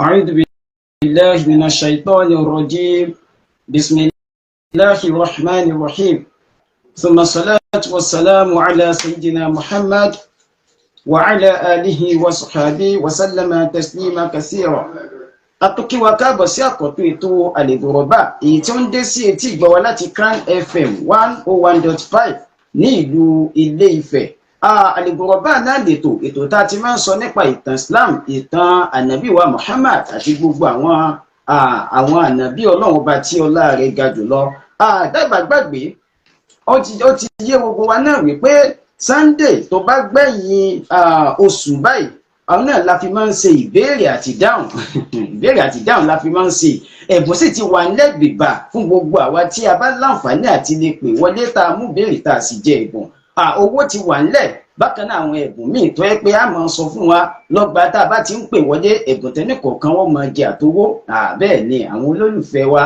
أعوذ بالله من الشيطان الرجيم. بسم الله الرحمن الرحيم. ثم الصلاة والسلام على سيدنا محمد وعلى آله وصحبه وسلم تسليما كثيرا. A tún kí wa káàbọ̀ sí àkọ́tún ètò Al-Ghuraba, èyí tí ó ń dé sí etí ìgbọ́ wa láti Crown FM 101.5 ní ìlú Ilé Ifẹ̀. Al-Ghuraba náà lètò, ètò tá a ti máa ń sọ nípa ìtàn Islam, ìtàn ànábì wa Muhammad àti gbogbo àwọn ànábì Ọlọ́run ọba tí ọlá rẹ̀ ga jùlọ. Dábàá gbàgbé, ó ti yé gbogbo wa náà wípé Sunday tó bá gbẹ̀yìn oṣù báyìí, àwọn náà la fi máa ń ṣe ìbéèrè àti ìdáhùn. Ìbéèrè àti ìdáhùn la fi máa ń ṣe. Ẹ̀bùn sì ti wà lẹ́gbẹ̀bà fún gbogbo àwa tí a bá láǹfààní àti lè pè wọlé, tá a mú béèrè, tá a sì jẹ ẹ̀bùn. Owó ti wà ńlẹ̀. Bákan náà, àwọn ẹ̀bùn míì tó yẹ pé a máa sọ fún wa lọ́gbà tá a bá ti ń pè wọlé, ẹ̀bùn tẹ́nì kọ̀ọ̀kan wọ́n máa jẹ àtowó. Bẹ́ẹ̀ ni àwọn olólùfẹ́ wa,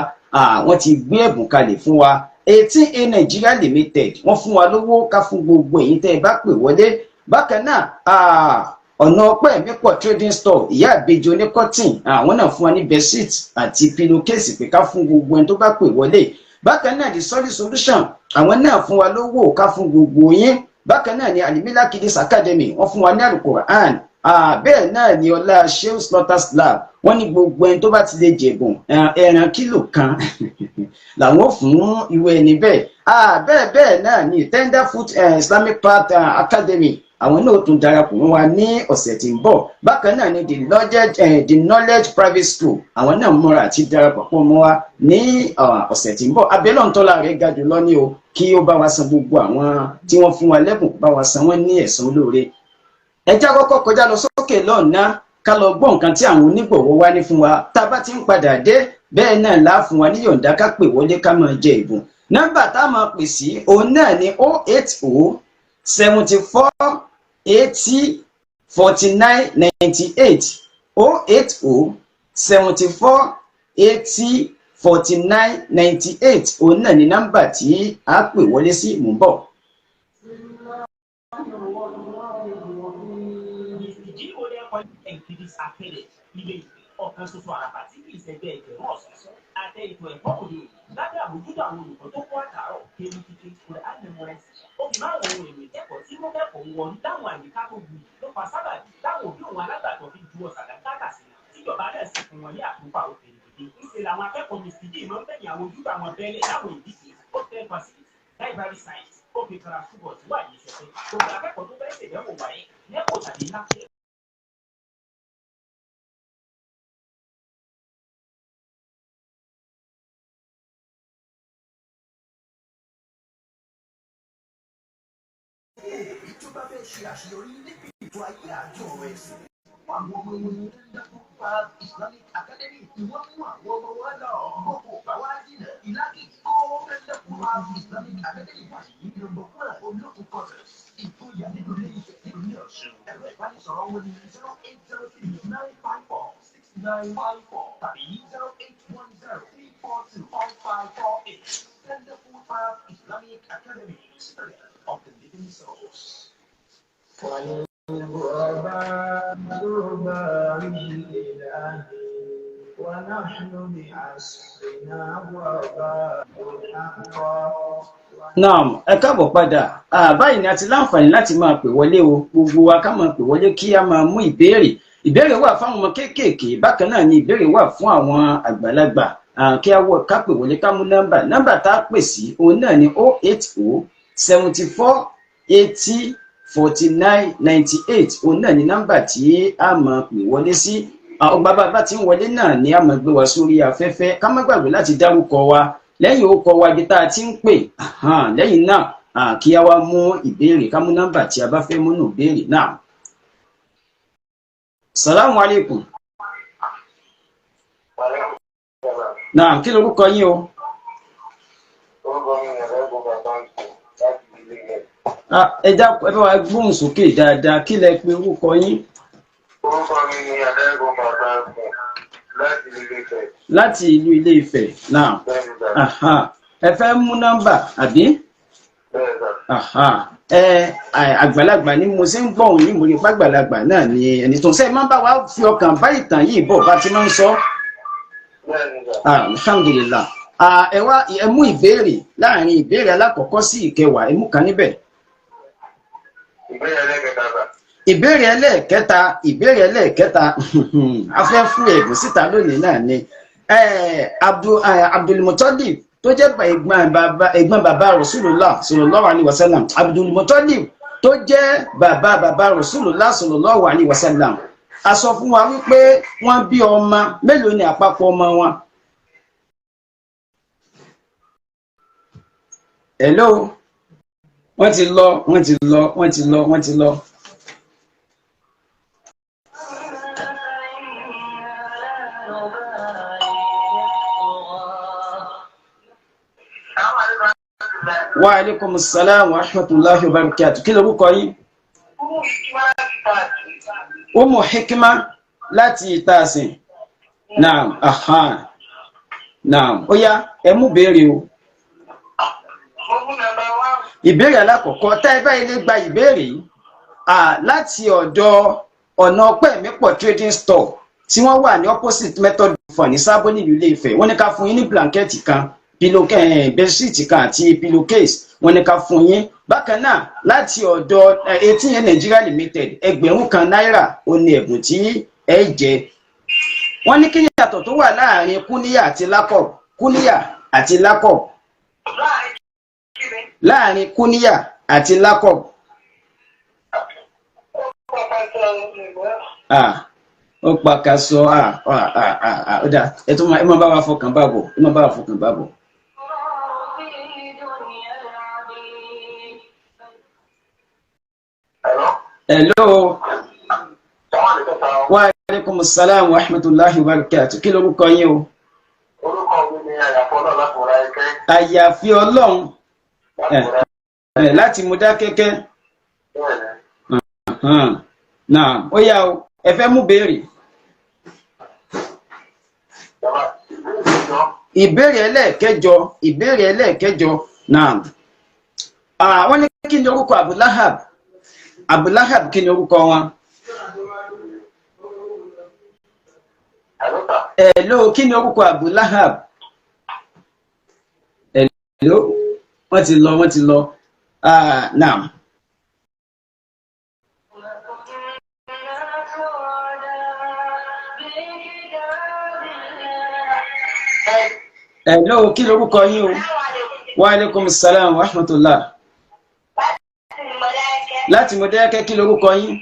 wọ́n ti gbé ẹ̀bùn kalẹ̀ fún wa. 18A Nigeria Limited, wọ́n fún wa lówó ká fún gbogbo èyí tẹ́ ẹ bá pè wọlé. Bákan náà, Ọ̀nà Ọpẹ́ Mi Pọ̀ Trading Store, ìyá àbejì oníkọ́tìn, àwọn náà fún wa ní bedsheet àti pillowcase pé ká fún gbogbo ẹni tó bá pè wọlé. Bákan náà, The Solid Solution, àwọn náà fún wa lówó ká fún gbogbo yín. Bákan náà ni Alimila Kiddies Academy, wọ́n fún wa ní Alukoran. Bẹ́ẹ̀ náà ni ọlá Sheu Slaughter Slab, wọ́n ní gbogbo ẹni tó bá ti lè jẹ̀bùn, ẹran kílò 1 làwọn fún ìwé ẹni bẹ́ẹ̀. Bẹ́ẹ̀ bẹ́ẹ̀ náà ni Tenderfoot Islamic Path Academy, àwọn náà tún darapọ̀ mọ́ wa ní ọ̀sẹ̀ tí ń bọ̀. Bákan náà ni The Knowledge Private School, àwọn náà múra àti darapọ̀ pọ̀ mọ́ wa ní ọ̀sẹ̀ tí ń bọ̀. Abẹ́lẹ̀ ńtọ́lá rẹ̀ ga jùlọ ní o, kí ó bá wa san gbogbo àwọn tí wọ́n fún wa lẹ́bùn, bá wa san wọ́n ní ẹ̀san olóore. Ẹ já kọ́kọ́ kọjá lọ sókè lọ́ọ̀ná, ká lọ gbọ́ nǹkan tí àwọn onígbọ̀wọ́ wá ní fún wa. Tá a bá ti ń padà dé, bẹ́ẹ̀ náà lá fún wa níyọ̀ǹda ká pè wọlé, ká máa jẹ ìbùn. Nọ́mbà tá a máa pè sí, òun náà ni 080 74 80 49 98, 080 74 80 49 98. Òun náà ni nọ́mbà tí a pè wọlé sí. Mò ń bọ̀. Kiddies Academy, Ilé Ifẹ̀, ọ̀kan ṣoṣo àràbà tí kì í ṣẹgbẹ́ ẹgbẹ̀rún ọ̀sán. Àtẹ ètò ẹ̀kọ́ òde òní lábẹ́ àbójútó àwọn olùkọ́ tó kọ́ àtàrọ̀ kéwú kíké, Quran memorization. Ó fi máa wọn ohun èlò ìkẹ́kọ̀ọ́ tí wọ́n kẹ́kọ̀ọ́ wọn láwọn àyíká tó wuyì ló fa sábàbí táwọn òbí òun alágbàtọ́ fi ju ọ̀sàdá káàkà sí wọn. Tíjọba náà sì fún wọn ní àkópa òfin ìdíje. Ńṣe làwọn akẹ́kọ̀ọ́ Mr. G máa ń bẹ̀yìn àwọn ojúgbà wọn bẹ́lẹ̀ láwọn ìdíje hotel facility, library science, ó fi kara ṣùgbọ́n tí wà ní ìṣẹ̀fẹ̀. Gbogbo akẹ́kọ̀ọ́ tó fẹ́ ṣèdánwò wáyé, NECO tàbí NABTEB. Tó bá fẹ́ ṣe àṣeyọrí níbi ètò ayé àti ọ̀rọ̀ ẹ̀sìn fún àwọn ọmọ wọn ní Wonderful Path Islamic Academy ni wọ́n mú àwọn ọmọ wọn lọ. Gbogbo báwa jìnnà ìlàkì kó Wonderful Path Islamic Academy wà ní number 1 Olókun Quarters, Ìfòyà, nínú Ilé Ifẹ̀, nípínlẹ̀ Ọ̀ṣun. Ẹ̀rọ ìbánisọ̀rọ̀ wọn ní 08039546954 tàbí 08103425548. Wonderful Path Islamic Academy, Citadel of the Living Souls. والغرباء طوبى للإله ونحن بعصرنا غرباء حقا. Naam, ẹ káàbọ̀ padà. Báyìí ni a ti láǹfààní láti máa pè wọlé o. Gbogbo wa ká máa pè wọlé, kí a máa mú ìbéèrè. Ìbéèrè wà fáwọn ọmọ kéékèèké, bákan náà ni ìbéèrè wà fún àwọn àgbàlagbà. Kí a wọ ká pè wọlé, ká mú nọ́mbà. Nọ́mbà tá a pè sí, òun náà ni 080 74 80 49 98. Òun náà ni nọ́mbà tí a máa pè wọlé sí. Ọgbà bàbá tí ń wọlé náà ni a máa gbé wa sórí afẹ́fẹ́. Ká má gbàgbé láti dárúkọ wa, lẹ́yìn orúkọ wa, ibi tá a ti ń pè. Lẹ́yìn náà, kí a wá mú ìbéèrè, ká mú nọ́mbà tí a bá fẹ́ múnú ìbéèrè náà. Salamu alaikum. Náà, kí lorúkọ yín o? Orúkọ mi ni Ọ̀rẹ́gun Bàbáǹkì láti Ilé Ifẹ̀. Ẹ já, ẹ bá wa gbóhùn sókè dáadáa. Kí lẹ pé orúkọ yín? Orúkọ mi ni Ọ̀rẹ́gun Bàbáǹkì láti Ilé Ifẹ̀. Láti ìlú Ilé Ifẹ̀ náà. Bẹ́ẹ̀ni, bàbá. Ẹ fẹ́ mú nọ́mbà, àbí? Bẹ́ẹ̀ sà. Aha. Ẹ àgbàlagbà ni mo ṣe ń gbọ́ òun ní mo rí pàgbàlagbà náà ni ẹni tó ń sẹ́ máa ń bá wa fi ọkàn bá ìtàn yìí bọ̀ bá ti máa ń sọ. Bẹ́ẹ̀ ni sà. Alhamdulillah. Ẹ wá ẹ mú ìbéèrè láàrin ìbéèrè alákọ̀ọ́kọ́ sí ìkẹwàá, ẹ mú kan níbẹ̀. Ìbéèrè ẹlẹ́kẹta sà. Ìbéèrè ẹlẹ́ẹ̀kẹta, ìbéèrè ẹlẹ́ẹ̀kẹta, a fẹ́ fún ẹ̀bùn síta lónìí náà ni Abdulmutalib tó jẹ́ ẹ̀gbọ́n bàbá Rasulullah sallallahu alaihi wasallam. Abdulmutalib tó jẹ́ bàbá bàbá Rasulullah sallallahu alaihi wasallam, a sọ fún wa wípé wọ́n bí ọmọ mélòó ni àpapọ̀ ọmọ wọn? Hello, wọ́n ti lọ, wọ́n ti lọ, wọ́n ti lọ, wọ́n ti lọ. Wa alaikum salam wa rahmatullahi wa barakatuh. Kí lorúkọ yín? Umu Hikma láti Ìtasìn. Naam, aha. Naam, ó yá, ẹ mú béèrè o. Ìbéèrè alákọ̀ọ́kọ́, tá ẹ bá ilé gba ìbéèrè yìí, láti ọ̀dọ̀ ọ̀nà ọpẹ́ mi pọ̀ trading store tí wọ́n wà ní opposite method for ní Sábó nílùú Ilé-Ifẹ̀, wọ́n ní ká fún yín ní blanket kan, pillow, bedsheet kan àti pillowcase, wọ́n ní ká fún yín. Bákan náà láti ọ̀dọ̀ ATN Nigeria Limited, 1,000 náírà ó ní ẹ̀bùn tí ẹ jẹ. Wọ́n ní kí ni ìyàtọ̀ tó wà láàrin kúníyà àti lákọ̀b? Kúníyà àti lákọ̀b. Láàrin kúníyà àti lákọ̀b. Ó pàkàṣọ, ó dáa, ẹ tún máa bá wa fọkàn bá bọ̀, ẹ máa bá wa fọkàn bá bọ̀. Hello. Wa alaikum salam wa rahmatullahi wa barakatuh. Kí lorúkọ yín o? Orúkọ mi ni Àyàfi Ọlọ́run láti Mọdákẹ́kẹ́. Àyàfi Ọlọ́run láti Mọdákẹ́kẹ́. Náà ó yá o, ẹ fẹ́ mú béèrè. Ìbéèrè ẹlẹ́ẹ̀kẹjọ, ìbéèrè ẹlẹ́ẹ̀kẹjọ. Náà wọ́n ní kí ni orúkọ Abu Lahab? Abu Lahab, kí ni orúkọ wọn? Hello, kí ni orúkọ Abu Lahab? Hello, wọ́n ti lọ, wọ́n ti lọ. Naam. Hello, kí lorúkọ yín o? Wa alaikum salam wa rahmatullah. Láti Mọdákẹ́kẹ́, kí lorúkọ yín?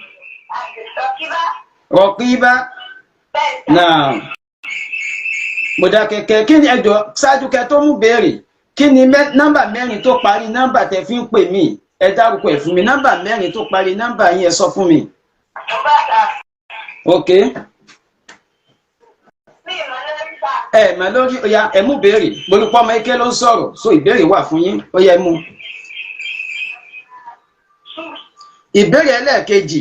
Rọ̀kíbá. Náà Mọdákẹ́kẹ́, kí ni ẹjọ́ ṣáájú kẹ́ tó mú béèrè, kí ni nọ́mbà mẹ́rin tó parí nọ́mbà tẹ́ fi ń pè mí? Ẹ dárúkọ ẹ̀ fún mi, nọ́mbà mẹ́rin tó parí nọ́mbà yín, ẹ sọ fún mi. Ok. Ẹ mà lórí, ọya ẹ mú béèrè, bolúpọ̀ ọmọ ike ló ń sọ̀rọ̀, so ìbéèrè wà fún yín, ó yẹ mú. Ìbéèrè ẹlẹ́ẹ̀kejì.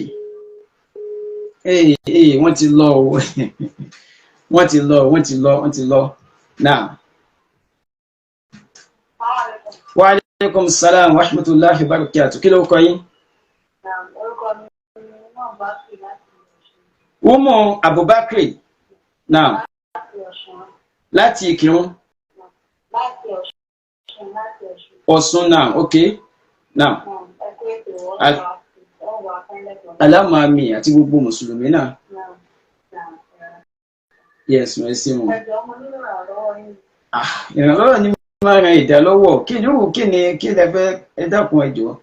Wọ́n ti lọ o, wọ́n ti lọ, wọ́n ti lọ, wọ́n ti lọ. Náà. Wa alaikum salam wa rahmatullahi wa barakatuh. Kí ló kọ yín? Umu Abubakar. Náà. Láti Ìkìrun. Ọ̀ṣun náà, ok. Náà. Alámàmì àti gbogbo mùsùlùmí náà. Yes, mo ṣe wọn. Ìrànlọ́wọ́ ni máa ran ìdá lọ́wọ́. Kí ni irú kí ni kí lẹ fẹ́, ẹ dákun ẹ jọ̀ọ́.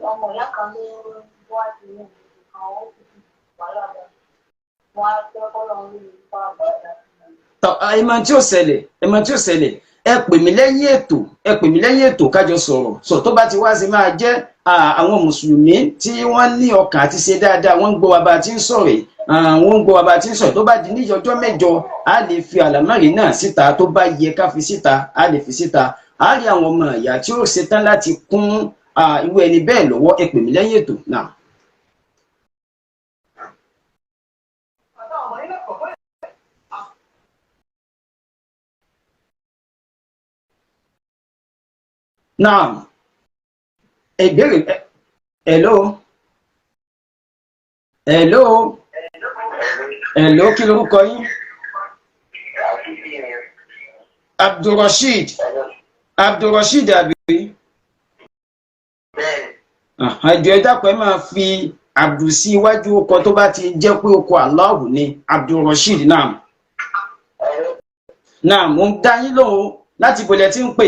Ọmọ ìyá kan ló wá sí ilé kan, ó sì fi wàhálà bá wọn á fẹ́ kọ́ lọ́run ní ìfọ̀ àbọ̀dá. Ẹ mọ̀ tí ó ṣẹlẹ̀, ẹ mọ̀ tí ó ṣẹlẹ̀, ẹ pè mí lẹ́yìn ètò, ẹ pè mí lẹ́yìn ètò kájọ sọ̀rọ̀. Sọ tó bá ti wá sí máa jẹ́ àwọn mùsùlùmí tí wọ́n ní ọkàn àti ṣe dáadáa, wọ́n ń gbọ́ wa bá a ti ń sọ̀rọ̀ yìí, wọ́n ń gbọ́ wa bá a ti ń sọ̀rọ̀. Tó bá di ní ọjọ́ mẹ́jọ, a lè fi àlámọ̀rí náà síta, tó bá yẹ ká fi síta, a lè fi síta. A rí àwọn ọmọ ìyá tí ó ṣetán láti kún irú ẹni bẹ́ẹ̀ lọ́wọ́. Ẹ pè mí lẹ́yìn ètò náà. Naam, ìbéèrè. Hello, hello, hello, kí lorúkọ yín? Abdulrasheed, Abdulrasheed àbí? Ẹjọ, ẹ dákun, ẹ máa fi Abdul sí iwájú ọkọ tó bá ti jẹ́ pé ọkọ Allahu ni. Abdulrasheed, naam. Naam, mo ń dá yín lóhùn. Láti bolẹ̀ tí ń pè?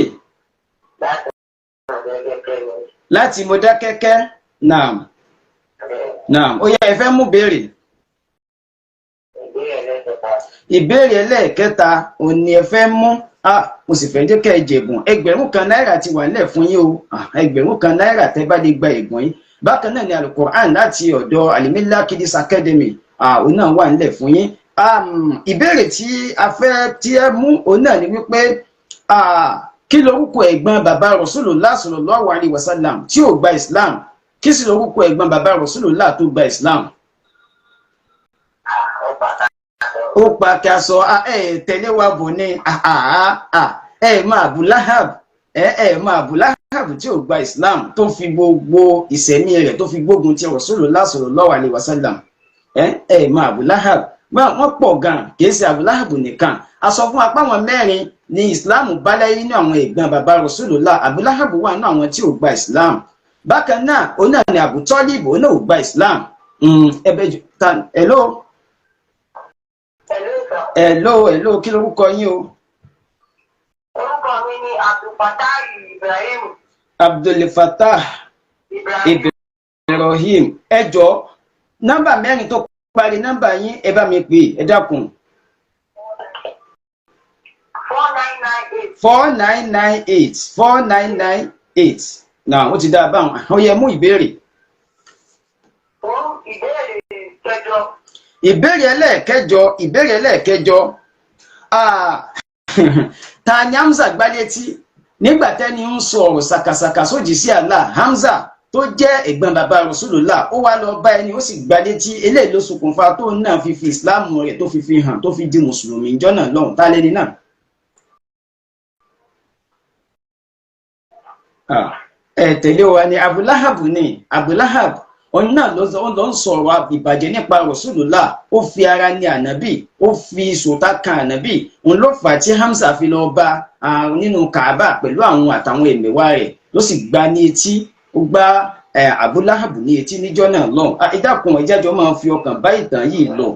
Láti Mọdákẹ́kẹ́. Naam, naam, ó yá, ẹ fẹ́ mú béèrè? Ìbéèrè ẹlẹ́ẹ̀kẹta òun ni ẹ fẹ́ mú. Ah, mo sì fẹ́ jẹ́ kẹ́ ẹ jẹ̀bùn. 1000 náírà ti wà nílẹ̀ fún yín o. 1000 náírà tẹ́ bá lè gba ẹ̀bùn yín. Bákan náà ni Alukur'an láti ọ̀dọ̀ Alimila Kidis Academy, òun náà wà nílẹ̀ fún yín. Ìbéèrè tí a fẹ́ tí ẹ mú òun náà ni wípé, kí lorúkọ ẹ̀gbọ́n bàbá Rasulullah sallallahu alaihi wasallam tí ò gba Islam? Kí sì lorúkọ ẹ̀gbọ́n bàbá Rasulullah tó gba Islam? Ó pa kí a sọ ẹ tẹ̀lé wa bò ní ẹ máa Abu Lahab, ẹ máa Abu Lahab tí ò gba Islam, tó fi gbogbo ìsẹ̀mí rẹ̀ tó fi gbógun ti Rasulullah sallallahu alaihi wasallam. Ẹ máa Abu Lahab, wọ́n pọ̀ gan, kì í ṣe Abu Lahab nìkan. A sọ fún apá wọn mẹ́rin ní Islam báláyé ní àwọn ẹ̀gbọ́n bàbá Rasulullah. Abu Lahab wà ní àwọn tí ò gba Islam. Bákan náà, òun náà ni Abu Talib, òun náà ò gba Islam. Hello, hello, hello, kí lorúkọ yín o? Orúkọ mi ni Abdulfatah Ibrahim. Abdulfatah Ibrahim. Ẹ jọ̀ọ́, nọ́mbà mẹ́rin tó parí nọ́mbà yín, ẹ bá mi pè, ẹ dákun. 4998. 4998, 4998. Náà ó ti dá a báwọn. Ó yẹ mú ìbéèrè. Fún ìbéèrè kẹjọ. Ìbéèrè ẹlẹ́ẹ̀kẹjọ, ìbéèrè ẹlẹ́ẹ̀kẹjọ. Ta ni Hamza gbá létí nígbà tẹ́ni ń sọ ọ̀rọ̀ sàkàsàkà sójì sí Allah? Hamza tó jẹ́ ẹ̀gbọ́n bàbá Rasulullah, ó wá lọ bá ẹni, ó sì gbá létí. Eléyìí ló ṣokùnfà tó náà fi fi ìsìláàmù rẹ̀ tó fi fi hàn, tó fi di mùsùlùmí ìjọ náà lọ́hùn. Tá lẹ́ni náà? Ẹ tẹ̀lé wa ni Abu Lahab ni. Abu Lahab òun náà ló ń sọ̀rọ̀ ìbàjẹ́ nípa Rasulullah. Ó fi ara ní ànábì, ó fi sòtá kan ànábì. Òun ló fà á tí Hamza fi lọ bá nínú Kaaba pẹ̀lú àwọn àtàwọn ẹ̀mẹ̀wá rẹ̀, ló sì gbá ní etí. Ó gbá Abu Lahab ní etí níjọ́ náà lọ́hùn. Ẹ dákun, ẹ jájọ máa fi ọkàn bá ìtàn yìí lọ.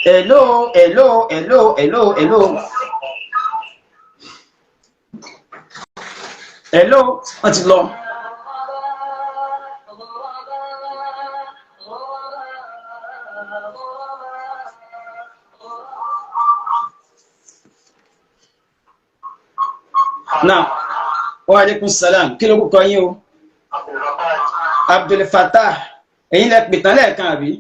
Hello, hello, hello, hello, hello, hello, wọ́n ti lọ. Naam. Wa alaikum salam. Kí lorúkọ yín o? Abdulfatah. Ẹ̀yin lẹ pè tán lẹ́ẹ̀kan àbí?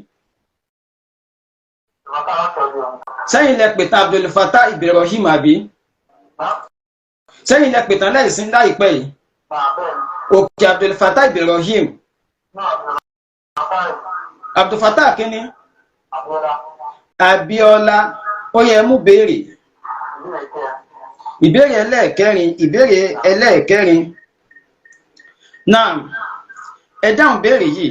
Sẹ́yìn lẹ pè tán, Abdulfatah Ibrahim àbí? Sẹ́yìn lẹ pè tán láìsí láìpẹ́ yìí? Òkè, Abdulfatah Ibrahim. Abdulfatah kínní? Abíọ́lá. Ó yẹ mú béèrè. Ìbéèrè ẹlẹ́ẹ̀kẹrin, ìbéèrè ẹlẹ́ẹ̀kẹrin. Náà ẹ dáhùn béèrè yìí.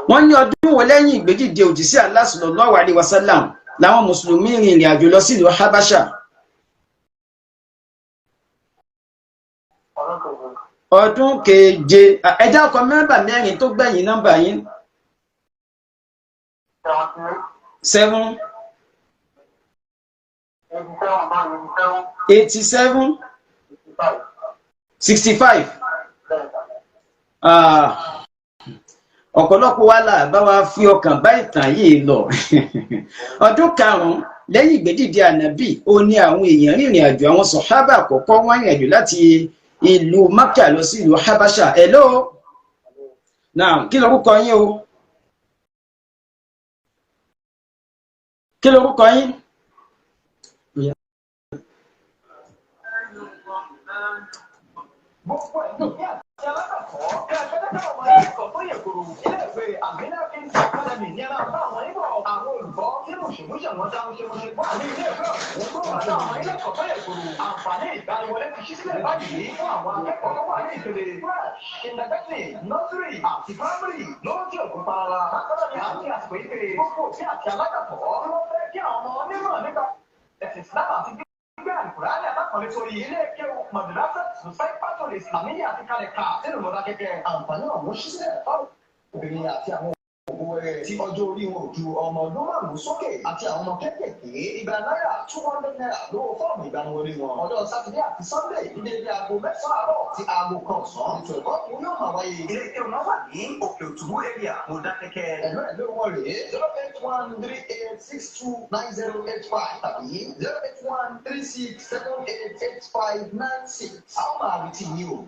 Wọ́n ní ọdún wo lẹ́yìn ìgbédìde òjíṣẹ́ Allah sallallahu alaihi wasallam làwọn mùsùlùmí rin ìrìn àjò lọ sílùú Habasha? Ọdún keje. Ẹ dárúkọ nọ́mbà mẹ́rin tó gbẹ̀yìn nọ́mbà yín. 7 87 65. Ọ̀pọ̀lọpọ̀ wa là bá wa fi ọkàn bá ìtàn yìí lọ. Ọdún karùn-ún lẹ́yìn ìgbédìde ànábì ó ní àwọn èèyàn rìnrìn àjò. Àwọn sọ̀hábà àkọ́kọ́ wọ́n rìnrìn àjò láti ìlú Mákà lọ sí ìlú Habasha. Hello, now, kí lorúkọ yín o? Kí lorúkọ yín? Gbogbo ẹ̀yin òbí àti alágbàtọ́ bí akẹ́kọ̀ọ́ ọmọ ẹ̀kọ́ tó yẹ kóró iléèwé Amina Kings Academy ní ẹ̀rọ bá àwọn ibò àwọn olùkọ́ tí mùsùlùmí wọn dáhùn ṣe mọṣẹ wà ní iléèwé ọ̀hún tó wà láwọn ilé ẹ̀kọ́ tó yẹ kóró àǹfààní ìgbaniwọlé. Ìgbaniwọlé ti ṣí sílẹ̀ báyìí fún àwọn akẹ́kọ̀ọ́ tó wà ní ìpele fresh, kindergarten, nursery àti primary lówó tí òkú para. Bákan náà ni àti àsìkò ìpè gbogbo òbí àti alágbàtọ́ tí wọ́n fẹ́ kí àwọn ọmọ onímọ̀ nípa ẹ̀sìn Islam àti gbígbé àlùkùránì alákọ̀ọ́lẹ̀ sórí ilé kéwú Madrasa Saifatul Islamiyya àti kalẹ̀ ká nínú Mọdákẹ́kẹ́. Àǹfààní ọ̀hún ṣí sílẹ̀ fáwọn obìnrin àti àwọn òwò rẹ̀ tí ọjọ́ orí wọn ò ju ọmọ ọdún 5 sókè àti àwọn ọmọ kéékèèké igba náírà ₦200 lówó fọ́ọ̀mù ìgbaniwọlé wọn. Ọjọ́ Sátidé àti Sọ́ndé ní déédéé aago 9 àárọ̀ sí aago 1 ọ̀sán. Ètò ẹ̀kọ́ ọ̀hún yóò máa wáyé. Ilé ìkéwù náà wà ní Òkè Òtùmú area Mọdákẹ́kẹ́. Ẹ̀lú ẹ̀lú wọn rèé 08138629085 tàbí 08136788596. A ó máa retí yín o.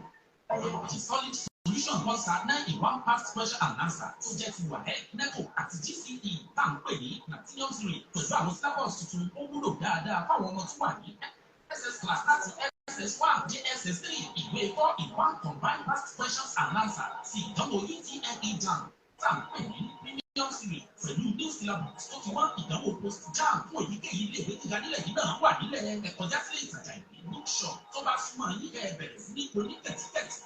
The Solid Solution sponsor 9 in 1 past question and answer tó jẹ́ ti WAEC, NECO àti GCE tá à ń pè ní Platinum Series pẹ̀lú àwọn syllabus tuntun. Ó wúlò dáadáa fáwọn ọmọ tó wà ní SS class láti SS1 JSS3. Ìwé 4 in 1 combined past questions and answer ti ìdánwò UTME JAMB tá à ń pè ní Premium Series pẹ̀lú new syllabus tó fi wá ìdánwò post JAMB fún èyíkéyìí iléèwé gíga nílẹ̀ yìí náà wà nílẹ̀. Ẹ kọjá sílé ìtajà ìwé, bookshop tó bá súnmọ́ yín, ẹ bẹ̀rẹ̀ sí ní oní kẹ̀tíkẹ̀tí.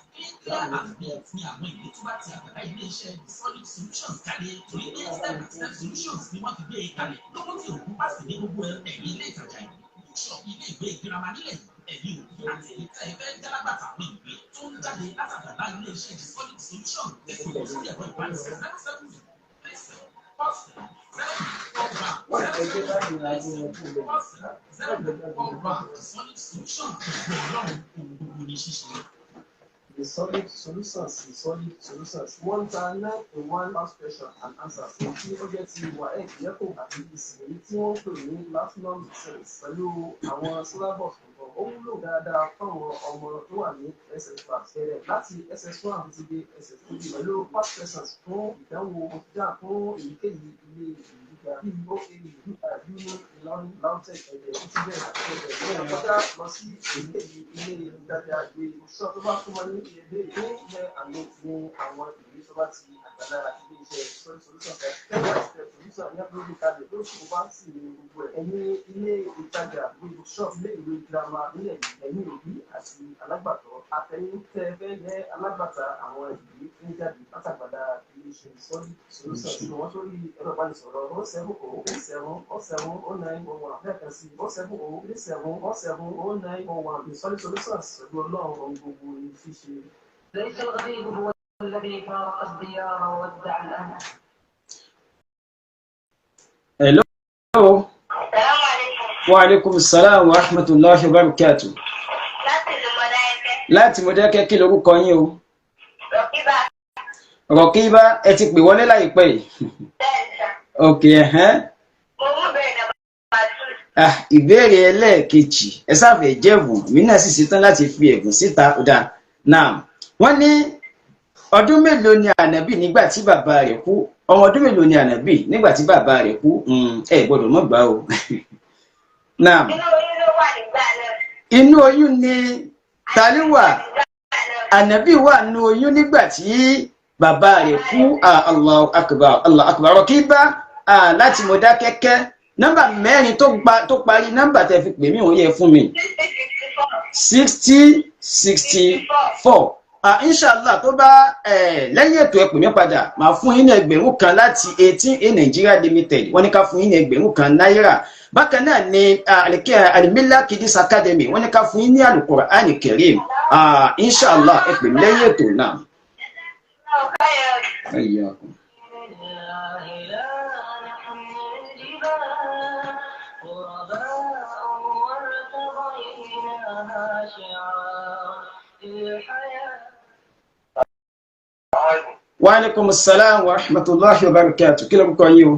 Clear and neat ní àwọn ìwé tó bá ti àgbàlá ilé-iṣẹ́ The Solid Solutions jáde, torí pé step by step solutions ni wọ́n fi gbé e kalẹ̀ lówó tí òkú bá sì ní gbogbo ẹ̀yìn ilé ìtajà ìwé, bookshop, ilé ìwé girama nílẹ̀ yìí. Ẹ̀yin òbí àti èyí tẹ́ ẹ fẹ́ jálágbàtà àwọn ìwé tó ń jáde látàgbàlá ilé-iṣẹ́ The Solid Solutions, ẹ pè wọ́n sórí ẹ̀rọ ìbánisọ̀rọ̀ 07037470741, 07037470741. The Solid Solution, pẹ̀lú Ọlọ́run, ohun gbogbo ní ṣíṣe. The Solid Solutions, The Solid Solutions. Wọ́n ń ta 9 in 1 past question and answers. Èyí tí ó jẹ́ ti WAEC, NECO àti GCE, èyí tí wọ́n ń pè ní Platinum Series pẹ̀lú àwọn syllabus tuntun. Ó wúlò dáadáa fáwọn ọmọ tó wà ní SS class bẹ̀rẹ̀ láti SS1 títí dé SS3 pẹ̀lú past questions fún ìdánwò JAMB fún èyíkéyìí ilé ìwé gíga bíi OAU, UI, UNI, Ìlọrin, LAUTECH, Ẹ̀dẹ̀, títí bẹ́ẹ̀ bẹ́ẹ̀ bẹ́ẹ̀. Kọjá lọ sí èyíkéyìí ilé ìtajà ìwé ìṣọ́ tó bá súnmọ́ ní ilé ní ilẹ̀ àmì ní àwọn ìwé tó bá ti àgbàlá ilé iṣẹ́ Solid Solutions. Step by step solution ní abúlé kalẹ̀ lóṣù tó bá sì ní gbogbo ẹ̀. Ẹ̀yin ilé ìtajà ìwé, bookshop, ilé ìwé girama nílẹ̀ yìí, ẹ̀yin òbí àti alágbàtọ́, àtẹ̀yin tẹ́ ẹ fẹ́ jẹ́ alágbàtà àwọn ìwé tó ń jáde látàgbàlá ilé iṣẹ́ Solid Solutions, tí wọ́n sórí ẹ̀rọ ìbánisọ̀rọ̀ 07037470901. Lẹ́ẹ̀kan sí, 07037470901. The Solid Solutions, pẹ̀lú Ọlọ́run, ohun gbogbo ní ṣíṣe. ليس الغريب هو الذي فارق الديار وودع الأهل. Hello. Assalamu alaikum. Wa alaikum salam wa rahmatullahi wa barakatuh. Láti ìlú Mọdákẹ́kẹ́. Láti Mọdákẹ́kẹ́, kí lorúkọ yín o? Rọ̀kíbà. Rọ̀kíbá, ẹ ti pè wọlé láìpẹ́ yìí. Bẹ́ẹ̀ sà. Ok, ẹ̀hẹ́n. Mo mú bẹ̀rẹ̀ number 2. Ah, ìbéèrè ẹlẹ́ẹ̀kejì, ẹ sáfẹ́ jẹ́bùn, èmi náà sì ṣetán láti fi ẹ̀bùn síta. Ọ̀dà náà, wọ́n ní ọdún mélòó ni ànábì nígbà tí bàbá rẹ̀ kú? Ọmọ ọdún mélòó ni ànábì nígbà tí bàbá rẹ̀ kú? Ẹ gbọ́dọ̀ mọ̀ gbà o. Náà. Inú oyún ló wà nígbà náà. Inú oyún ni tani wà? Nígbà náà. Ànábì wà nínú oyún nígbà tí bàbá rẹ̀ kú. Ah, Allahu akbar, Allahu akbar. Rọ̀kíbá láti Mọdákẹ́kẹ́, nọ́mbà mẹ́rin tó parí nọ́mbà tẹ́ fi pè mí òun yẹ fún mi. 6064. 6064. Inshallah, tó bá lẹ́yìn ètò, ẹ pè mí padà, màá fún yín ní 1,000 láti 18A Nigeria Limited. Wọ́n ní ká fún yín ní ₦1,000. Bákan náà ni Alimila Kidis Academy, wọ́n ní ká fún yín ní Alukur'an Karim. Inshallah, ẹ pè mí lẹ́yìn ètò náà. Ayyakum. لله لا نحمل الجبال غرباء وارتضيناها شعارا للحياة. Wa alaikum assalam wa rahmatullahi wa barakatuh. Kí lórúkọ yín o?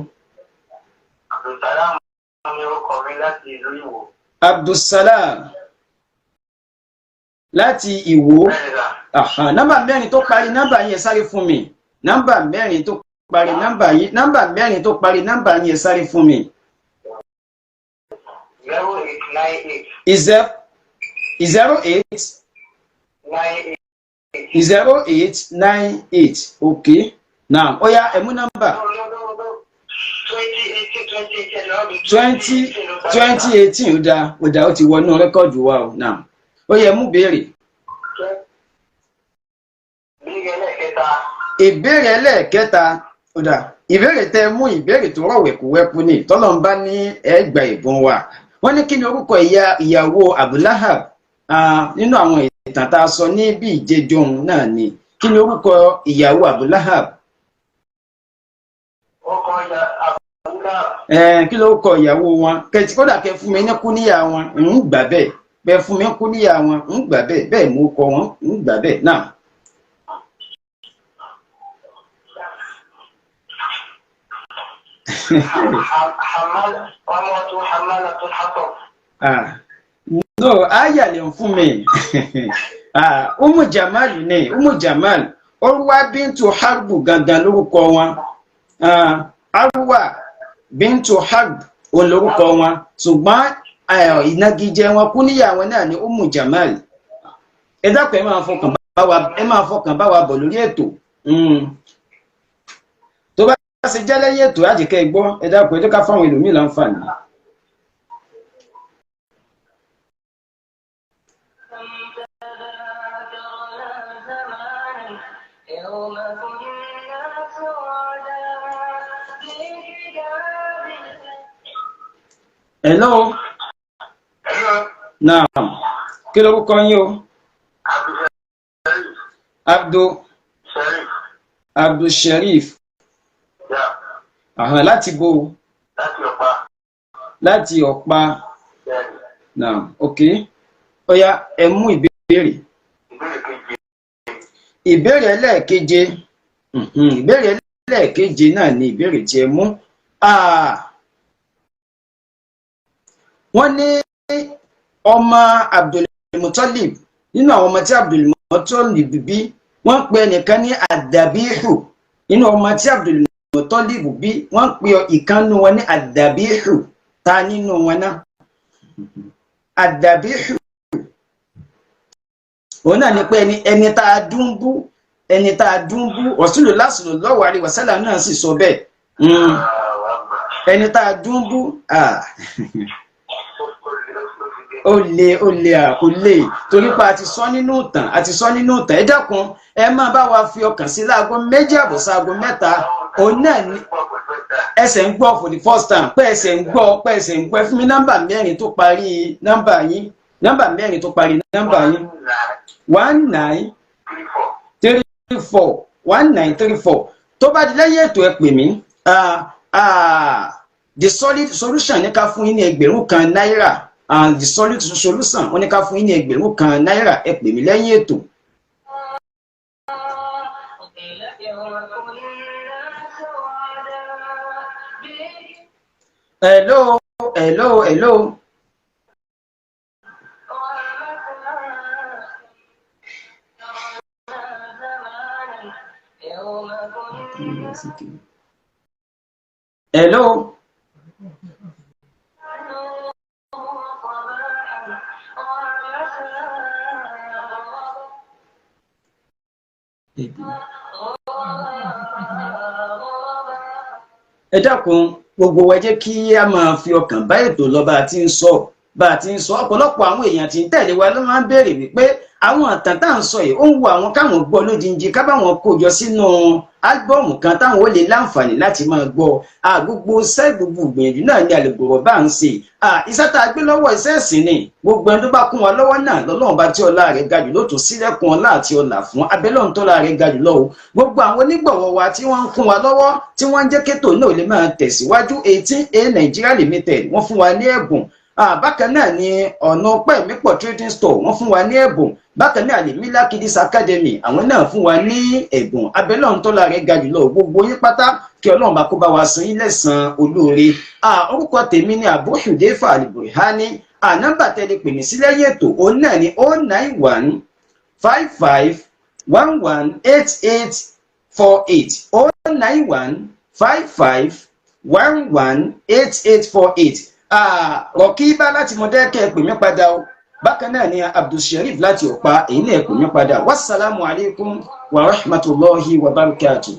Abdulsalam ni orúkọ mi láti ìlú Ìwó. Abdulsalam láti Ìwó. Bẹ́ẹ̀ni sà. Aha, nọ́mbà mẹ́rin tó parí nọ́mbà yín, ẹ sáré fún mi. Nọ́mbà mẹ́rin tó parí nọ́mbà yín, nọ́mbà mẹ́rin tó parí nọ́mbà yín, ẹ sáré fún mi. 0898. 08 98. 0898. Okay, now ó yá, ẹ mú nọ́mbà. No, no, no, no. 2018, 2018. 2018. Ó dáa, ó dáa, ó ti wọnú record wa o. Now Ó yẹ mú béèrè. Ìbéèrè ẹlẹ́ẹ̀kẹta. Ìbéèrè ẹlẹ́ẹ̀kẹta. Ó dà, ìbéèrè tẹ mú, ìbéèrè tó rọ̀ wẹ̀kúwẹ́kú ni tọ́lọ́ ń bá ní ẹgbà ìbọn wa. Wọ́n ní kí ni orúkọ ìyàwó Abu Lahab? Nínú àwọn ìtàn tá a sọ ní bí ìjẹjọ òun náà ni, kí ni orúkọ ìyàwó Abu Lahab? Orúkọ ìyá Abu Lahab. Kí ló kọ ìyàwó wọn? Kẹtì kódà kẹ fún mi ní kúníyà wọn, ń gbà bẹ́ẹ̀. Bẹ́ẹ̀ fún mi ní kúníyà wọn, ń gbà bẹ́ẹ̀. Bẹ́ẹ̀ mú kọ wọn, ń gbà bẹ́ẹ̀ náà. Hamalatul Hatab. No, aya lè ń fún mi. Umu Jamal ni, Umu Jamal. Urwa bintu Harbu gangan lórúkọ wọn. Arwa bintu Harb òun lórúkọ wọn. Ṣùgbọ́n ìnagijẹ wọn kú níyàwó náà ni Umu Jamal. Ẹ dákun, ẹ máa fọkàn bá wa bọ̀ lórí ètò. Tó bá ṣe jẹ́ lẹ́yìn ètò àjẹkẹ́ gbọ́, ẹ dákun, ẹ jẹ́ ká fáwọn ẹlòmíì láǹfààní. Hello. Hello. Naam. Kí lorúkọ yín o? Abdul Sherif. Abdul Sherif. Yeah. Àhàn, láti bo? Láti Ọ̀pá. Láti Ọ̀pá. Bẹ́ẹ̀ni. Naam, ok. Ó yá, ẹ mú ìbéèrè. Ìbéèrè keje. Ìbéèrè ẹlẹ́ẹ̀keje. Ìbéèrè ẹlẹ́ẹ̀keje náà ni ìbéèrè tí ẹ mú. Wọ́n ní ọmọ Abdulmutalib, nínú àwọn ọmọ tí Abdulmutalib bí, wọ́n pe ẹnìkan ní Adabihu. Nínú ọmọ tí Abdulmutalib bí, wọ́n pe ìkànnù wọn ní Adabihu. Ta nínú wọn náà? Adabihu. Òun náà ni pé ẹni tá a dúnbú, ẹni tá a dúnbú, Rasulullah sallallahu alaihi wasallam náà sì sọ bẹ́ẹ̀. Ẹni tá a dúnbú, ó le ó le kò le, torí pé a ti sọ nínú ìtàn, a ti sọ nínú ìtàn. Ẹ dákun, ẹ máa bá wa fi ọkàn sí láago 2:30 sáago 3. Òun náà ni ẹsẹ̀ ń gbọ́ for the first time, pé ẹsẹ̀ ń gbọ́, pé ẹsẹ̀ ń gbọ́. Ẹ fún mi nọ́mbà mẹ́rin tó parí nọ́mbà yín, nọ́mbà mẹ́rin tó parí nọ́mbà yín. 19 34, 1934. Tó bá di lẹ́yìn ètò, ẹ pè mí. The Solid Solution ní ká fún yín ní 1,000 náírà. And The Solid Solution wọ́n ní ká fún yín ní 1,000 náírà. Ẹ pè mí lẹ́yìn ètò. Hello, hello, hello. Hello. Ẹ dákun, gbogbo wa, jẹ́ kí a máa fi ọkàn bá ètò lọ bá a ti ń sọ, bá a ti ń sọ. Ọ̀pọ̀lọpọ̀ àwọn èèyàn tí ń tẹ̀lé wa ló máa ń béèrè wípé àwọn ìtàn tá à ń sọ yìí, ó ń wo àwọn káwọn gbọ́ lójijì, ká báwọn kó jọ sínú álbọ̀mù kan táwọn ó lè láǹfààní láti máa gbọ́. Gbogbo iṣẹ́, gbogbo ìgbìyànjú náà ni àlùgbòrò bá ń ṣe. Iṣẹ́ tá a gbé lọ́wọ́, iṣẹ́ ẹ̀sìn ni. Gbogbo ẹni tó bá kún wa lọ́wọ́ náà lọ́lọ́run bá tí ọlá rẹ̀ ga jù ló tún sílẹ̀kùn ọlá àti ọlà fún abẹ́lọ́run tó la rẹ̀ ga jù lọ́wọ́. Gbogbo àwọn onígbọ̀wọ́ wa tí wọ́n ń kún wa lọ́wọ́, tí wọ́n ń jẹ́ kétò náà lè máa tẹ̀síwájú, 18A Nigeria Limited, wọ́n fún wa ní ẹ̀bùn. Bákan náà ni ọ̀nà ọpẹ́ mípọ̀ trading store, wọ́n fún wa ní ẹ̀bùn. Bákan náà lè Mila Kiddies Academy, àwọn náà fún wa ní ẹ̀bùn. Abẹ́lọ́run tó la rẹ̀ ga jùlọ, gbogbo yín pátá, kí Ọlọ́run bá kó bá wa san yín lẹ́san olóore. Orúkọ tèmi ni Abu Hudhaifa Al-Burhani. Nọ́mbà tẹ́lẹ̀ pè mí sí lẹ́yìn ètò, òun náà ni 091 55 11 88 48, 091 55 11 88 48. Rọ̀kíbá láti Mọdákẹ́kẹ́, pè mí padà o. Bákan náà ni Abdulsherif láti Ọ̀pá, èyí náà pè mí padà. Wassalamu alaikum wa rahmatullahi wa barakatuh.